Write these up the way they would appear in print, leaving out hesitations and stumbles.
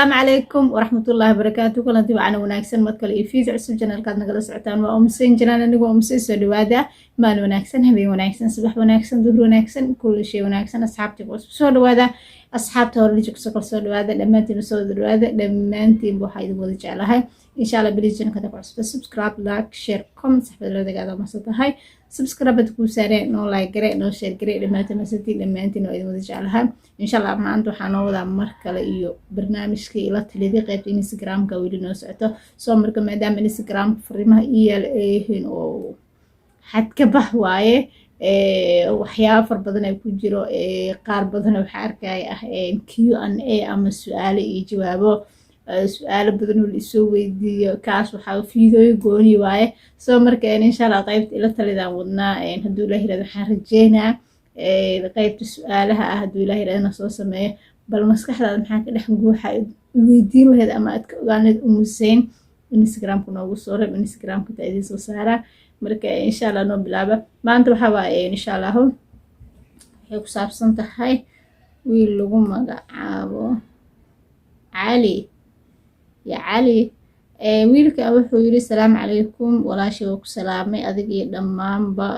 Asalaamu calaykum waraxmatullaahi wabarakaatu. Kulanti wacana wanaagsan, mar kale iyo video cusub. Channelkaad nagala socotaan waa Umsen Janaan, anigoo Umsen. Soo dhawaada, maalin wanaagsan, habeen wanaagsan, subax wanaagsan, duhur wanaagsan, kulli shay wanaagsan. Asxaabta cusub soo dhawaada, asxaabta hore joogso kal soo dhawaada, dhammaantiin soo wada dhawaada. Dhammaantiin waxaa idin wada jeclahay, insha Allah. Please, channelka ku cusub, subscribe, like, share, comment, saxbada la wadagaada masa tahay. Subscribe bad kuu saareen, noo like gare, noo share gare. Dhammaantiin masantiin, dhammaantiin waa idin wada jeclahay. Insha Allah maanta waxaa noo wadaa mar kale iyo barnaamijkii ila taliday, qaybta Instagramka weli noo socoto. Soo marka maadaama Instagramka fariimaha ii yaal ay yihiin oo xadka bah waaye, waxyaabo far badan ay ku jiro, qaar badan waxaa arkaya ah Q&A ama su-aalo iyo jawaabo, su-aalo badan oo laisoo weydiiyo. Kaas waxaa fiidooyo gooni waaye. Soo marka insha Allah qaybta ila talidaan wadnaa. Hadduu Ilaah yirahdo, waxaan rajeynaa qaybta su-aalaha ah, hadduu Ilaah yirahdo, soo sameeyo. Bal maskaxdaada maxaa ka dhex guuxa, weydiin lahayd ama aad ka ogaan lahayd Umuseyn? Instagramka noogu soo reeb, Instagramka taa idiin soo saaraa. Marka insha Allah noo bilaaba. Maanta waxaa waaye, insha Allahu, waxay ku saabsan tahay wiil lagu magacaabo Cali ya Cali. Wiilka wuxuu yiri: "Asalaamu calaykum walaashay, waa ku salaamay adig iyo dhammaanba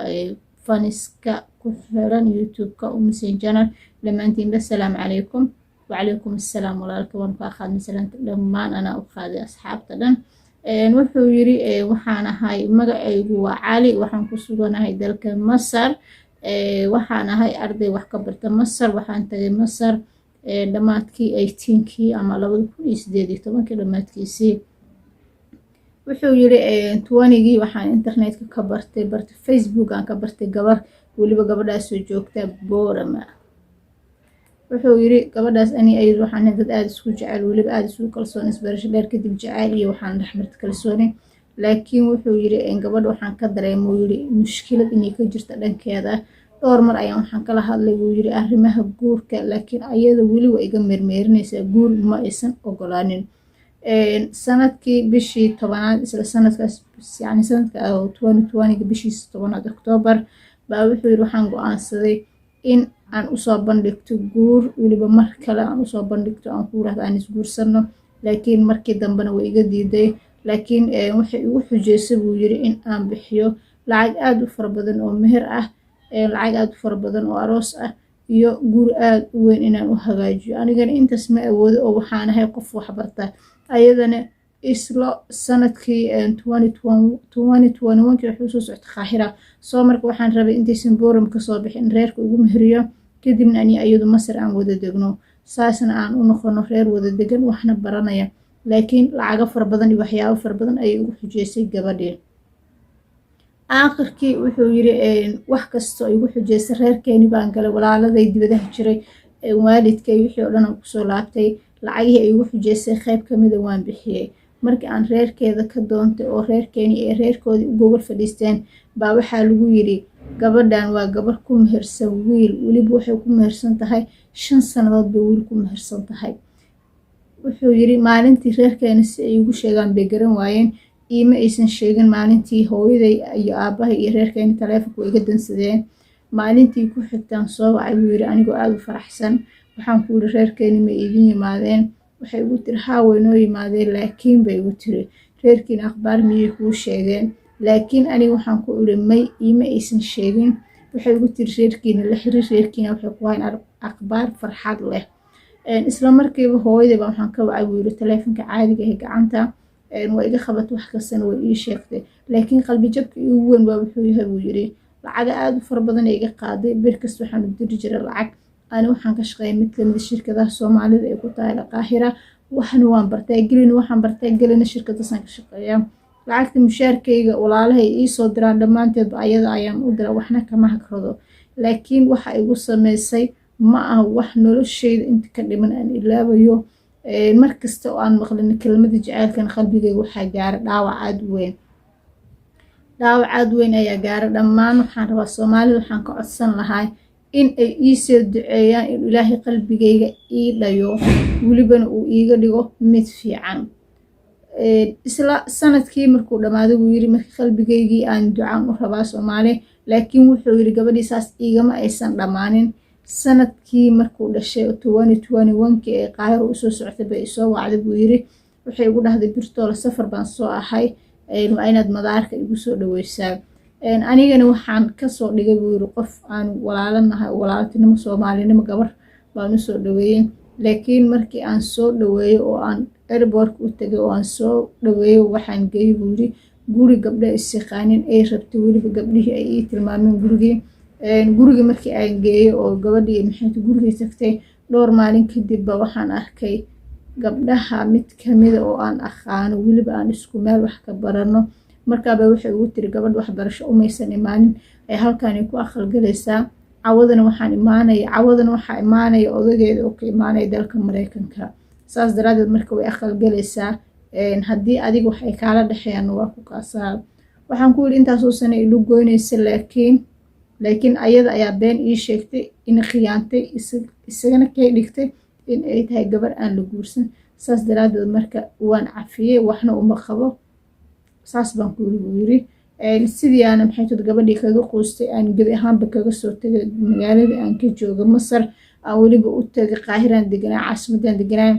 fans-ka ku xiran YouTube-ka Umusen Channel, dhammaantiinba asalaamu calaykum." Wacalaykum assalaam walaalka, waan kaa qaadnay salaanta. Dhammaan anaa u qaaday asxaabta dhan. Wuxuu yiri: "Waxaan ahay, magacaygu waa Cali, waxaan ku suganahay dalka Masar, waxaan ahay arday wax ka barta Masar. Waxaan tagay Masar dhammaadkii 18-kii ama 2018-kii dhammaadkiisii." Wuxuu yiri: 20-gii waxaan internetka ka bartay, bartay Facebook aan ka bartay gabar, weliba gabadhaasoo joogta Boorama." Wuxuu yiri: "Gabadhaas ani ayadu waxaan dad aada isku jecel, weliba aada isugu kalsoon. Isbarasho dheer kadib jacayl iyo waxaan dhexmarta kalsooni. Laakiin," wuxuu yiri, "gabadha waxaan ka dareemay," uu yiri, "mushkilad inay ka jirta dhankeeda. Dhowr mar ayaan waxaan kala hadlay," buu yiri, "arrimaha guurka, laakiin ayada weli waa iga meermeerinaysaa, guur ma aysan ogolaanin. Sanadkii bishii 10aad, isla sanadkaas, yani sanadka 2020-ga, bishiisa 10aad, Octoobar baa," wuxuu yiri, "waxaan go-aansaday in aan usoo bandhigto guur, weliba mar kale aan usoo bandhigto, aan ku yirahdo aan isguursano. Laakiin markii dambena way iga diiday. Laakiin waxay igu xujeysay," buu yiri, "in aan bixiyo lacag aada u fara badan oo meher ah, lacag aada u fara badan oo aroos ah, iyo guur aada u weyn inaan u hagaajiyo. Anigana intaas ma awoodo oo waxaan ahay qof waxbarta." Ayadana isla sanadkii 2021-kii wuxuu soo soctay Qaahira. Soo marka waxaan rabay intaysan Boram kasoo bixin reerka ugu meheriyo, kadibna ani ayadu Masar aan wada degno, saasna aan u noqono reer wada degan, waxna baranaya. Laakiin lacago fara badan iyo waxyaabo fara badan ayay ugu xujeysay gabadhii. Aakhirkii," wuxuu yiri, "wax kastoo igu xujeysay, reerkeeni baan galay, walaaladay dibadaha jiray, waalidkay, wixii oo dhan aan kusoo laabtay. Lacagihii ay igu xujeysay qayb kamida waan bixiyey. Markii aan reerkeeda ka doontay oo reerkeeni ay reerkoodii u gogol fadhiisteen, baa waxaa lagu yiri gabadhan waa gabar ku mehersan wiil, weliba waxay ku mehersan tahay 5 sannadood bay wiil ku mehersan tahay." Wuxuu yiri: "Maalintii reerkeena si ay igu sheegaan bay garan waayeen, iima aysan sheegin. Maalintii hooyaday iyo aabahay iyo reerkeeni taleefonka way iga dansadeen. Maalintii ku xigtaan soo wacay," buu yiri, "anigoo aada u faraxsan. Waxaan ku yiri, reerkeeni ma iidin yimaadeen? Waxay igu tiri, haa, way noo yimaadeen. Laakiin, bay igu tiri, reerkiina akhbaar miyay kuu sheegeen? Laakiin aniga waxaan ku iri, may, iima aysan sheegin. Waxay igu tiri, reerkiina la xiriir, reerkiina waxay ku hayn akhbaar farxad leh. Isla markiiba hooyaday baa waxaan ka wacay," buu yiri, "taleefonka caadiga ah gacanta. Waa iga qabat, wax kastana way ii sheegtay. Laakiin qalbi jabka iigu weyn waa wuxuu yahay," buu yiri, "lacaga aada u fara badan ee iga qaaday. Bir kasta waxaan u diri jiray lacag. Ani waxaan ka shaqeeyay mid kamid shirkadaha Soomaalida ee ku tahay Qaahira, waxna waan bartay, gelina waxaan bartay, gelina shirkadaasaan ka shaqeeyaa. Lacagta mushaarkayga walaalahay iisoo diraan dhammaanteedba ayada ayaan u dira, waxna kama hagrado. Laakiin waxa igu sameysay ma aha wax nolosheyda inta ka dhiman aan ilaabayo. Mar kasta oo aan maqlin kelmada jaceylkan, qalbigayga waxaa gaara dhaawac aada u weyn, dhaawac aada u weyn ayaa gaara. Dhammaan waxaan rabaa, Soomaalida waxaan ka codsan lahaa in ay iisoo duceeyaan in Ilaahay qalbigayga ii dhayo, welibana uu iiga dhigo mid fiican." Isla sanadkii markuu dhammaaday," buu yiri, "markii qalbigaygii aan ducaan u rabaa Soomaali." Laakiin wuxuu yiri, gabadhii saas iigama aysan dhammaanin. Sanadkii markuu dhashay, 2021-kii, ee Qaahiro usoo socotay bay isoo wacday, buu yiri. Waxay igu dhahday, "Birtoola, safar baan soo ahay, waa inaad madaarka igu soo dhaweysaa." Anigana waxaan kasoo dhigay, buu yiri, qof aan walaalanahay, walaaltinimo, Soomaalinimo, gabar baan usoo dhaweeyey. Laakiin markii aan soo dhaweeyey oo aan airportka u tegay oo aan soo dhaweeyey, waxaan geeyey, buu yiri, guri gabdha isyaqaanin ay rabtay, weliba gabdhihii ay ii tilmaameen gurigii. Gurigii markii aan geeyey oo gabadhii, maxayt, gurigii tagtay, dhowr maalin kadibba waxaan arkay gabdhaha mid kamida oo aan aqaano, weliba aan isku meel wax ka barano. Markaaba waxay ugu tiri, "Gabadh waxbarasho umaysan imaanin ay halkaani ku aqalgalaysaa. Cawadana waxaan imaanaya, cawadana waxaa imaanaya odageeda oo ka imaanaya dalka Mareykanka. Saas daraadeed marka way aqalgalaysaa. Haddii adiga wax ay kaala dhexeeyaan, waa ku kaasaa." Waxaan ku yidhi, intaasoo sana ilu goynaysa, laakiin ayada ayaa been ii sheegtay, in khiyaantay, isagana kay dhigtay in ay tahay gabar aan la guursan. Saas daraadeed marka waan cafiyey, waxna uma qabo." Saas baan ku yiri, buu yiri. Sidii aana, maxay tud, gabadhii kaga quustay, aan gebi ahaanba kaga soo tegay magaaladii aan ka jooga Masar, aan weliba u tegay Qaahiraan deganaa, caasimadaan deganaa.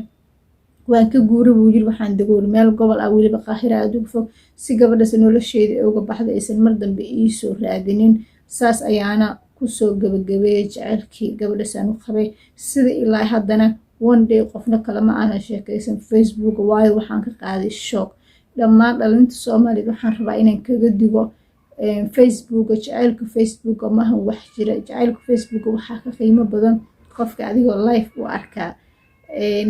Waan ka guura, buu yiri. Waxaan degoori meel gobol ah, weliba Qaahira aada uga fog, si gabadhaas nolosheeda ay uga baxda, aysan mar dambe iisoo raadinin. Saas ayaana kusoo gabagabeeyay jaceylkii gabadhaas aan u qabay. Sida ilaa haddana one day qofna kalema aanan sheekaysan Facebook, waayo waxaan ka qaaday shock. Dhammaan dhalinta Soomaaliyeed waxaan rabaa inaan kaga digo Facebooka. Jaceylka Facebooka maahan wax jira. Jaceylka Facebooka waxaa ka qiimo badan qofka adigoo live u arkaa.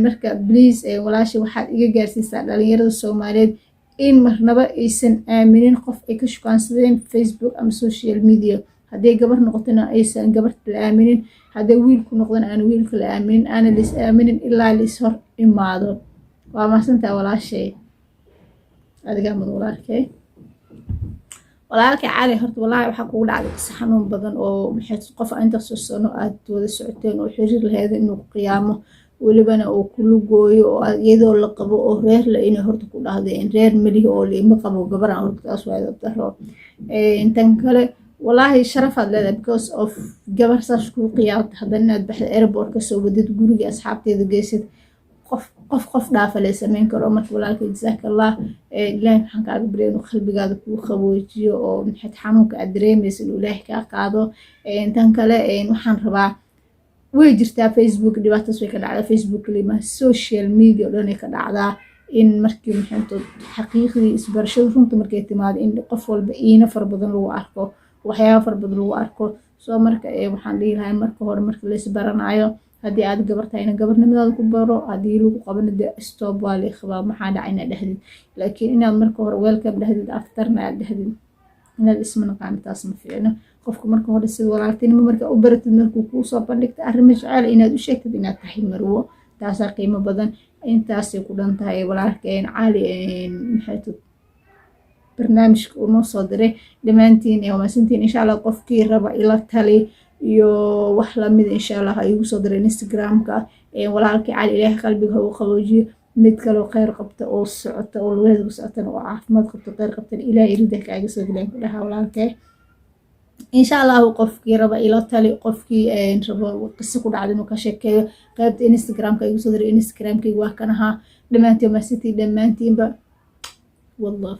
Marka please, walaasha, waxaad iga gaarsiisaa dhalinyarada Soomaaliyeed in marnaba aysan aaminin qof ay ka shukaansadeen Facebook ama social media. Hadday gabar noqotona, aysan gabarta la aaminin. Hadday wiilku noqdona, aan wiilka la aaminin, aana lais aaminin ilaa lais hor imaado. Waa mahadsantaa, walaashay. Adigaa mud, walaalkay. Walaalkay Cali, horta wallaahi waxaa kugu dhacday qisa xanuun badan oo, maxay, qof intaasoo sano aad wada socoteen oo xiriir laheyd inuu ku qiyaamo, welibana uu kula gooyo, oo iyadoo la qabo oo reer la inay horta ku dhahdeen, "Reer melihi oo liima qabo gabaraan." Horta taas waa edeb daro. Tan kale, wallaahi sharafaad leedahay, because of gabar saas kuu qiyaamta, haddana inaad baxda, airport kasoo wadid, guriga asxaabteeda geysid, qof qof dhaafa lee sameyn karo. Marka walaalkay, jazaaka Allah. Ilaahay waxaan kaaga baryay inuu qalbigaada kuu qaboojiyo oo, maxayd, xanuunka aad dareemaysa inuu Ilaahay kaa qaado. Tan kale, waxaan rabaa, way jirtaa Facebook, dhibaataas way ka dhacdaa. Facebook lima, social media oo dhan ay ka dhacdaa, in markii, maxayntood, xaqiiqdii isbarashada runta markay timaado, in qof walba iina fara badan lagu arko, waxyaaba fara badan lagu arko. Soo marka waxaan dhihi lahay, marka hore marka la isbaranayo, haddii aad gabar tahayna, gabarnimadaada ku baro. Haddii lagu qabana, dee "Stop, waa lii qabaa, maxaa dhacay?" inaad dhahdid. Laakiin inaad marka hore "Welcome" dhahdid, afterna aad dhahdid inaad isma naqaano, taas ma fiicno. Qofka marka hore sida walaaltinimo marka u baratid, markuu kuu soo bandhigta arrimo jecel, inaad u sheegtid inaad tahay marwo, taasaa qiimo badan. Intaasay ku dhan tahay, walaalkeen Cali, maxay, barnaamijka uu noo soo diray. Dhammaantiin waa mahadsantiin. Insha Allah, qofkii raba ila tali iyo wax lamida, insha Allah ha iigu soo diray Instagramka. Walaalkii Cali, Ilaahay qalbiga ha uu qaboojiyo. Mid kaloo kheyr qabta oo socota oo lugaheeda ku socotana oo caafimaad qabta, kheyr qabtana, Ilaahay irida kaaga soo gelaan ku dhahaa, walaalkee. Insha Allahu, qofkii raba ila tali, qofkii rabo qiso ku dhacda inuu ka sheekeeyo, qaybta Instagramka igu soo diray. Instagramkayga waa kan ahaa. Dhammaantiin mahadsantiin, dhammaantiinba. Wallah.